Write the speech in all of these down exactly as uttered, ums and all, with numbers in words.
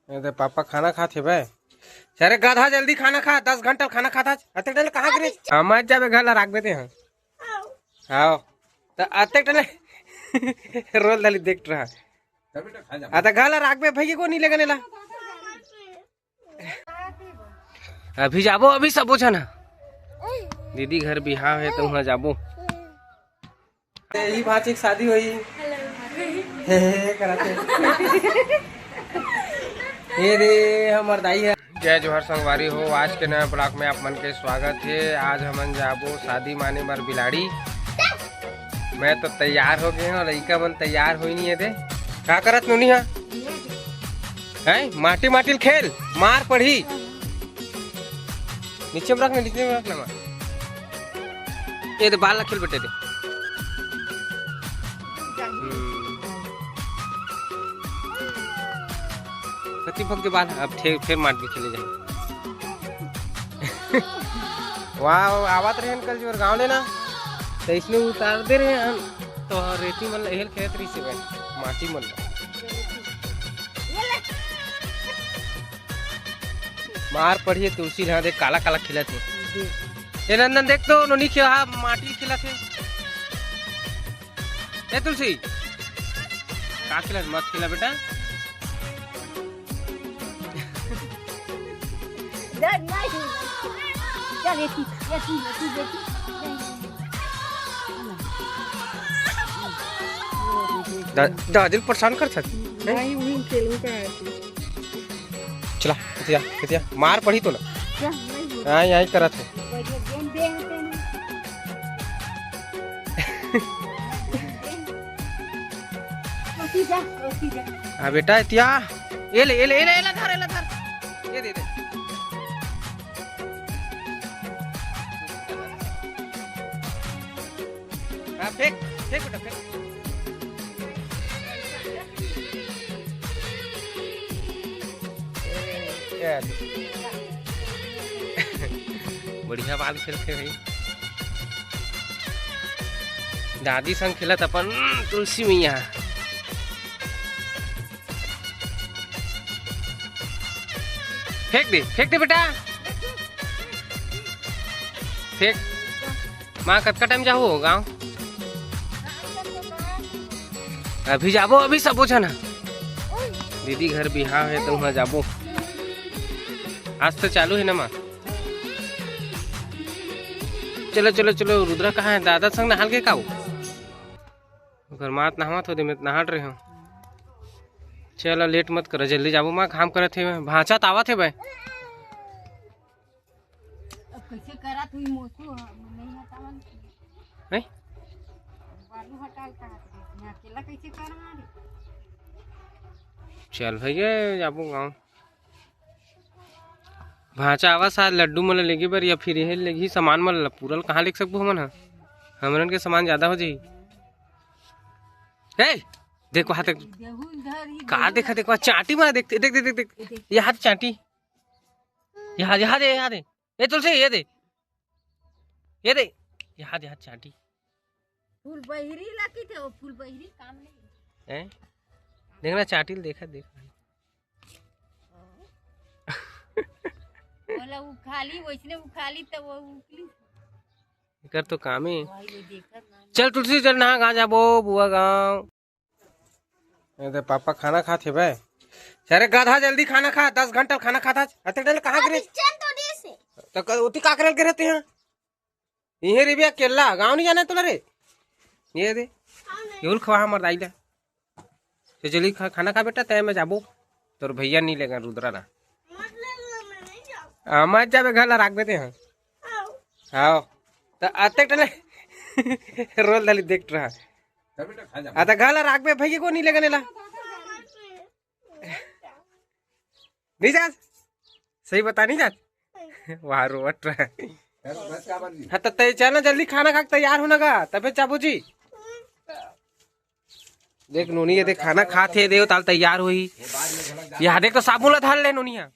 ए दे पापा खाना खात हे बे। अरे गधा, जल्दी खाना खा, दस घंटा खाना खात हस। अतेक डले कहाँ गिरे? समझ जाबे, घर ला राखबे ते हाँ। हाँ। त अतेक डले रोल डाली देख रहा। अत घर ला राखबे भैया को नहीं लेगन एला। अभी जाबो, अभी सबो झन ह। दीदी घर बिहाव हे त उहाँ जाबो। यही भांची के शादी होई। हे, हे, हे, करत हे। ये रे, हमर दाई हे। जय जोहार संगवारी हो, आज के नया ब्लॉग में आप मन के स्वागत हे। आज हमन जाबो शादी माने बर बिलाड़ी। मैं तो तैयार हो गए हूँ, लइका मन तैयार होई नहीं हे दे। का करत नोनी हा? हैं? माटी माटी ल खेल, मार पड़ही। नीचे में रख ना, नीचे में रख ना, मार। ये दे, बाल ला खेल बेटे दे। हम्म। कति भग के बाल, अब ठे-, फेर मार के चले जाए। वाह, आवत रहे कल जोर गाँव लेना, तो इसने उतार दे रहे हम, तो रेती मन ला एहल खेलत रही से भाई, माटी मन ला। मार पड़िए तुलसी ला, देख काला काला खिलत हे। ए नंदन देख तो नोनी खिला, माटी खिलत हे। ए तुलसी, का खिलत, मत खिला बेटा। डर नहीं। चल, ये चीज, ये चीज, ये चीज, ये चीज। दा-, दादी ल परेशान कर सकत। नहीं, वही खेलू का है। चला, कितिया, कितिया, मार पड़ी तो ना। क्या? नहीं। हाँ, यही करत है। बढ़िया गेंद दे होते हैं। ओसी जा, ओसी जा। हाँ बेटा, इतिया, ये ले, ये ले, ये ले, ये ले, धर, ये ले, धर। ये दे दे। हाँ, फेंक, फेंक बेटा, फेंक। ए, ए, बढ़िया बाल खेलथे भाई। दादी संग खेलत अपन तुलसी मैया। फेंक दे, फेंक दे बेटा, फेंक। माँ, कतका टाइम जाहू गाँव? अभी जाबो, अभी सबो झन ह। दीदी घर बिहाव हे, त उहाँ जाबो। आज तो चालू हे ना, माँ? चलो, चलो, चलो, रुद्रा कहाँ हे? दादा संग नहाल गे का वो? ओकर मात नहावत हो दे, मैं तो नहात रहे हूँ। चलो, लेट मत करो, जल्दी जाबो, माँ, काम करत हे, भांचा त आवत हे बे। अब कैसे करा तू मोसू, हम नहीं हटावन। हैं? बालू हटाल कहा थे, मैं अकेला कैसे करवा रे? चल भैया, जाबो गाँव। भांचा आवा साथ लड्डू मन ल लेगे बर या फिर यही लेगही सामान मन ल, पूरा ल कहाँ लेग सकबो हमन ह? हमरन के सामान ज्यादा हो जाही। ए, देख वहाँ तक। देहू इधर ही का देहू देखा, देख वहाँ चांटी मारा, देख, देख, देख, देख, देख। ये देख। ये हाथ चांटी। यहाँ, यहाँ दे, यहाँ दे। ए तुलसी, ये दे, ये दे, यहाँ दे, यहाँ चांटी। फूल बहिरी ला की थे, वो फूल बहिरी काम नहीं। हैं? देखना चांटी ल देखा, देख। बोला उखाली, वैसने उखाली तो वो उखली। एकर तो कामे। भाई, ये देखा ना। चल तुलसी, चल नहा, गाँव जाबो, बुआ गाँव। ए दे पापा खाना खात हे बे। अरे गधा, जल्दी खाना खा, दस घंटा खाना खाता। अतेक डले कहाँ गिरे? चल तो दे से। त क-, ओती का करल गिरे ते हैं? इहे रे बे अकेला, गाँव नहीं जाना तोला रे? ये दे। ये उल खवा हमर दाई ला। तो जल्दी खा, खाना खा बेटा, तय मैं जाबो। तोर भैया नहीं लेगा रुद्रा ला। मत ले लो, मैं नहीं जाऊँ। आ, मत जाबे, घर ला राख देते हैं। आओ। हाँ। त अतेक डले रोल डाली देख रहा। चल बेटा, खा जा। आ, त घर ला राखबे, भैया को नहीं लेगन एला। नहीं जात? सही बता, नहीं जात? वहाँ रोवत रहा। चल, बस का बन गई? हाँ, त तय चल ना, जल्दी खाना खा के तैयार होना का, तबे जाबो जी। देख नोनी, ये देख खाना खात हे, देव ताल तैयार होही। ये बाद में झलक जा। यहाँ देख तो साबुन ला धर ले नोनी, यहाँ।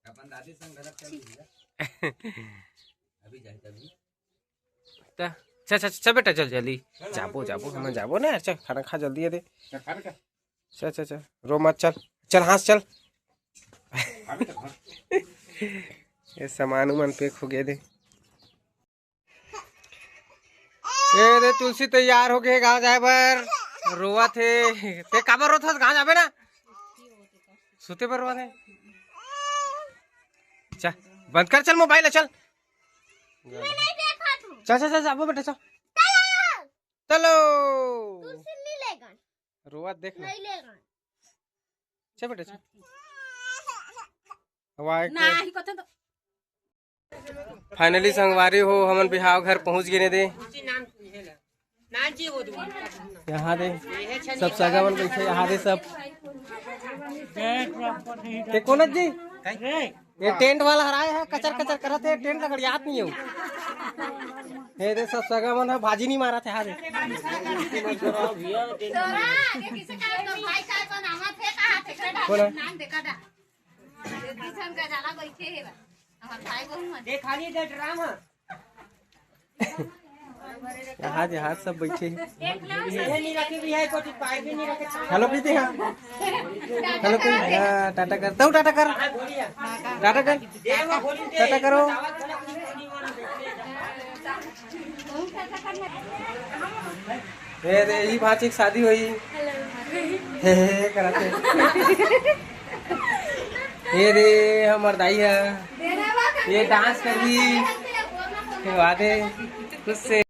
अपन दादी संग गलत कर दी है। अभी जाए तभी। त, चल, चल, चल बेटा, चल जल्दी। चल, जाबो, चल, जाबो, चल। हम जाबो ना यार, चल, खाना खा जल्दी, ये दे। चल, खा बेटा। चल, चल, चल, रो मत, चल। चल, हाँस, चल। ये सामान उमान pack हो गया दे। ए दे, तुलसी तैयार हो गए गांव जाए बर। रोवत हे। ते काबर रोत हस? गांव जाबे ना, सुते बर रोवत हे। चल, बंद कर, चल mobile, चल। चल, चल, चल, जाबो बेटा, चल। चलो। रोवत देख ना। चल बेटा, चल। हवा एक ना, ही कथन तो। Finally संगवारी हो, हमन बिहाव घर पहुंच गए ने दे। यहाँ दे सब सगा मन बैठे, यहाँ दे सब। ते कोन जी? ये tent वाला हराए है, कचर कचर करत है, tent लगड़ियात नहीं हो। ये दे सब सगा मन है, भाजी नहीं मारा थे, हाँ दे। तोरा आगे किसे का तो भाई का तो नाम थे, कहा थे, कहा बोला। नाम देखा था। किचन का जाला बैठे है, हमार भाई बहू मन। देख खाली दे ड्राम है। यहाँ दे, यहाँ सब बैठे हैं। ये नहीं रखे भी है, कोई पाइप भी नहीं रखे। Hello प्रीति, हाँ। Hello प्रीति, हाँ, टाटा कर, तू टाटा कर। टाटा कर। टाटा करो। ये दे, ये भांची की शादी हुई। हे, हे, हे, कराते। ये दे, हमर दाई है। ये dance कर रही। वादे, खुश से।